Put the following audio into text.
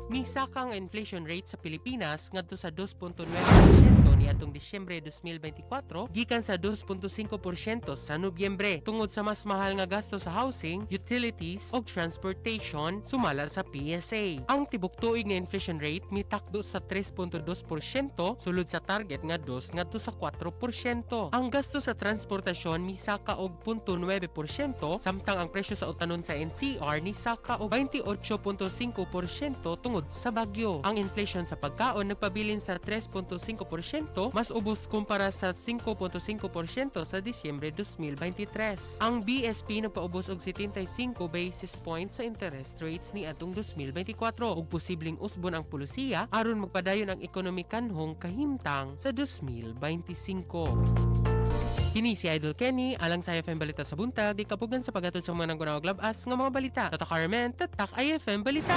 Misaka ang inflation rate sa Pilipinas ngadto sa 2.9% niadtong Disyembre 2024 gikan sa 2.5% sa Nobyembre tungod sa mas mahal nga gasto sa housing, utilities ug transportation, sumala sa PSA. Ang tibok tuig nga inflation rate mitakdo sa 3.2% sulod sa target nga 2 ngadto sa 4%. Ang gasto sa transportasyon misaka og 0.9% samtang ang presyo sa utanon sa NCR nisaka og 28.5% tungod sa bagyo. Ang inflation sa pagkaon nagpabilin sa 3.5%, mas ubos kumpara sa 5.5% sa Disyembre 2023. Ang BSP nagpaubos og 75 basis points sa interest rates niadtong 2024 ug posibleng usbon ang pulisiya aron magpadayon ang ekonomikanhong kahimtang sa 2025. Kini si Idol Kenny, alang sa IFM Balita sa Buntag, di kapugan sa paghatod sa mga nanggunawag labas nga mga balita. Tatak Carmen, Tatak IFM Balita!